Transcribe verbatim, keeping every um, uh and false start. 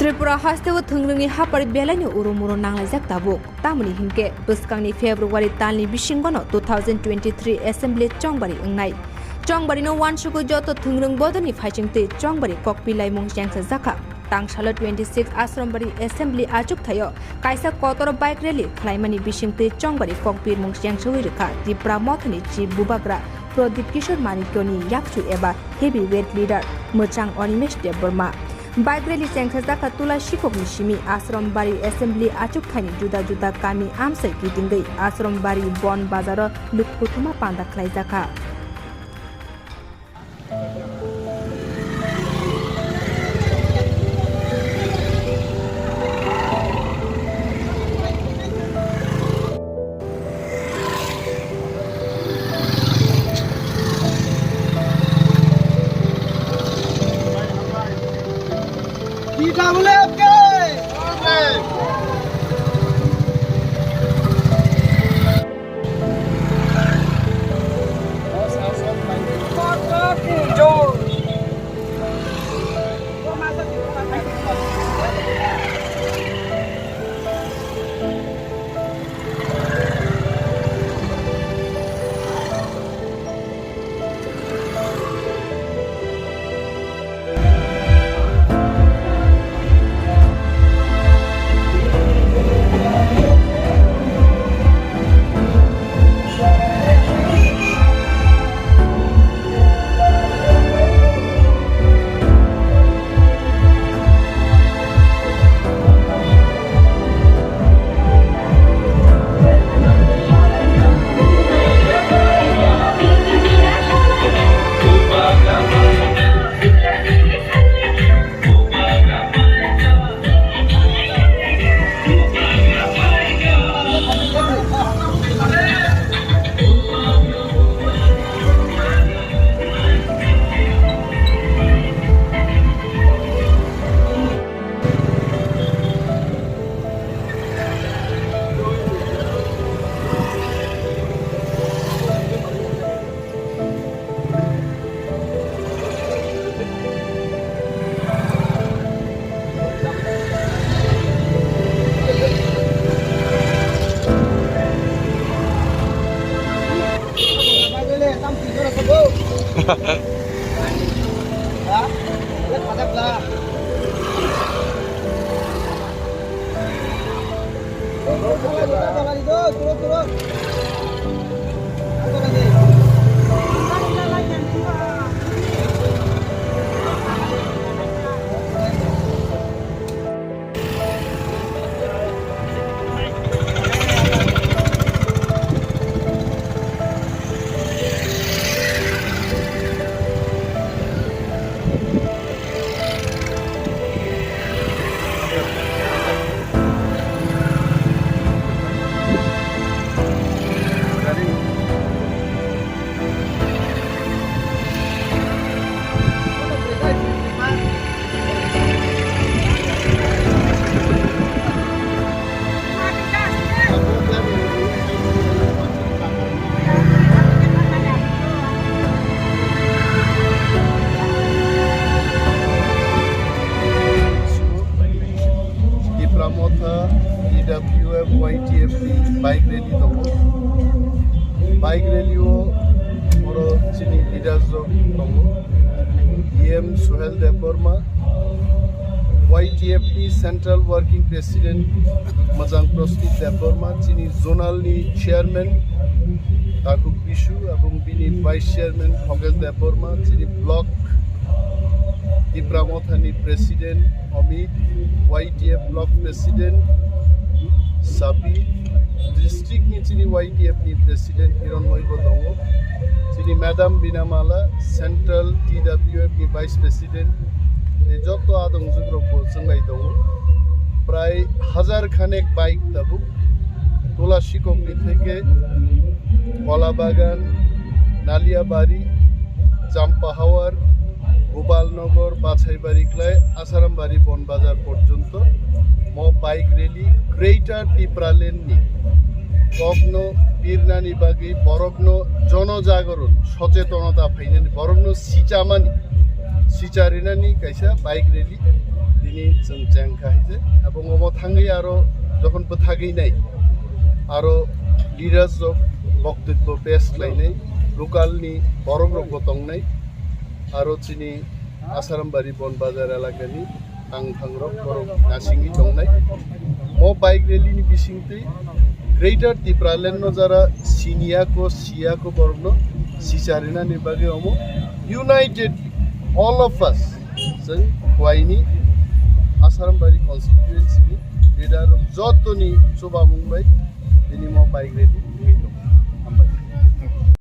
Tripura hasteo thwngrwngni hapari belaino urumuro nanglaijak tabuk. Tamoni hinkhe, bwskangni February talni bisingono two thousand twenty-three Assembly chongbari wngnai. Chongbarino uansugwi joto thwngrwng bodolni phaichingtwi chongbari kokpilaimung chengsajakha. Tangsalo twenty-six Ashram Bari Assembly achukthaio kaisa kotor bike rally khwlaimani bisingtwi chongbari kokbirmung chengsawi rwkha Tipra Mothani Chief Bubagra Pradip Kishore Manikyani yakchu eba heavyweight leader mwchang Animesh Debbarma. Bike rally chengsajakha Tula Sikokni simi Ashram Bari Assembly achukthaini juda juda kami amsai kitingwi Ashram Bari Bon Bazaro luk kuthuma panda khwlaijakha. Tipra Motha, T W F, Y T F ni bike rally tongo. Bike rally o oro chini leaders rok tongo. E M Suhel Debbarma, Y T F ni Central Working President Majang Prostit Debbarma, chini zonal ni chairman Takhuk Bisu, abong bini vice chairman Khogel Debbarma, chini block Tipra Mothani president Amit, Y T F block president Sabi, district ni chini Y T F ni president Hironmoy bo tongo, chini madam Binamala, central T W F ni vice president, tei joto adong jugrok bo chwnglai tongo. Prai hajar khanek bike tabuk Tula Sikokni theke Kolabagan, Naliabari, Champahawar, Gopalnagar, Bachaibari klai Asarambari Bon Bazar porjonto mo bike rally Greater Tipraland ni kokno birnani bagwi borokno jono jagaron sochetonota phainani, borokno sichamani, Sicharinani kaisa bike rally tini chwng cheng kha hai je, ebong omo thangwi aro jokhon bwthagwi nai aro leaders rok boktwibbo pes khlainai, local ni borok rok bo tongnai, aro chini Asarambari Bon Bazar elakani tangthangrok borok nasingwi tongnai. Mo bike rally ni bisingtwi Greater Tipraland no jara siniyako siyako borokno sicharinani bagwi omo united all of us chwng Khwaini Asarambari constituency ni leader rok jotoni chubamung bai tini mo bike rally